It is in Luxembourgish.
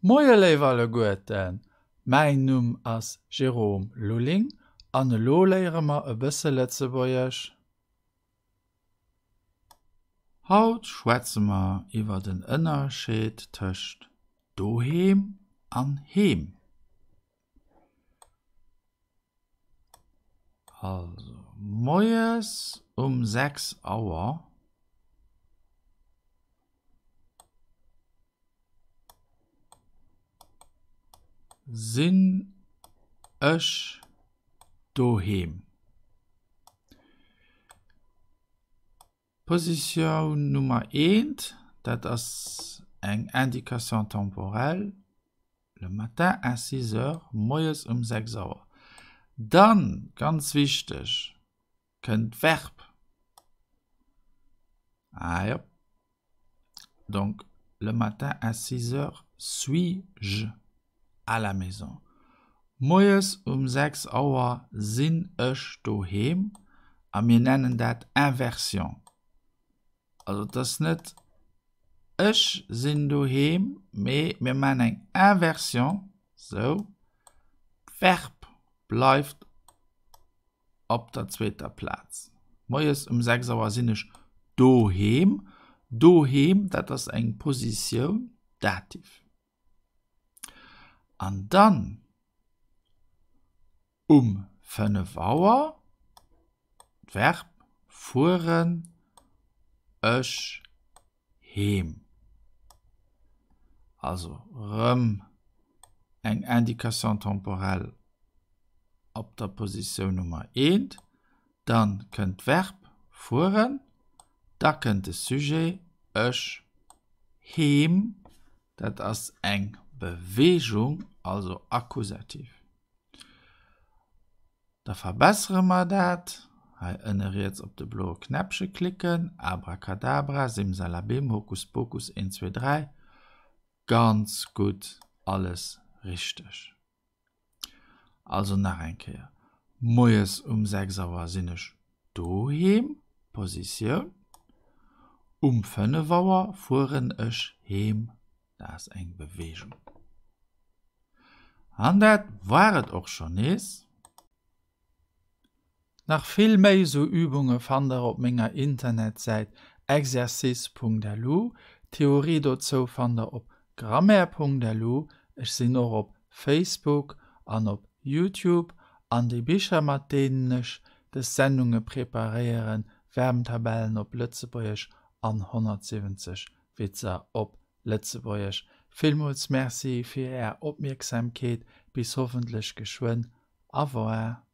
Moie léif alleguerten, mäin Numm ass Jérôme Lulling an elo léiere mer e bësse Lëtzebuergesch. Haut schwätze mer iwwer den Ënnerscheed tëscht doheem an heem. Also moies um 6 Auer. Sinn ech doheem? Positioun Nummer eent, dat ass eng Indication temporelle, le matin à six heures, moies um 6 Auer. Dann, ganz wichteg, kënnt d'Verb. Ah jo. Donc, le matin à six heures suis-je à la maison. Moies um 6 Auer sinn ech doheem a mir nennen dat Inversion. Also et ass net ech sinn doheem, mee mir maachen eng Inversion, sou, d'Verb bleift op der zweeter Plaz. Moies um 6 Auer sinn ech doheem. Doheem, dat ass eng Positioun, Dativ. An dann um 5 Auer, d'Verb, fueren ech heem. Also rëm eng Indication temporelle op der Positioun Nummer eent, dann kënnt d'Verb fueren, da kënnt de Sujet ech heem, dat ass eng Beweegung, also Akkusativ. Da verbessere mer dat, hei ënne riets op de bloe Knäppche klicken, Abracadabra, Simsalabim, Hokuspokus, een, zwee, dräi, ganz gutt, alles richteg. Also nach eng Kéier, Moies um 6 Auer sinn ech doheem, Positioun. Um 5 Auer fueren ech heem, dat ass eng Beweegung. An dat war et och schonn nees. Nach vill méi esou Übunge fannt der op menger Internetsäit exercice.lu. D'Theorie dozou fannt der op grammaire.lu. Ech sinn och op Facebook an op Youtube. An déi Bicher mat deenen ech des Sendunge preparéieren, Verbentabellen op Lëtzebuergesch an 170 Witzer op Lëtzebuergesch. Villmools Merci fir är Opmierksamkeet. Bis hoffentlech geschwënn. Au revoir.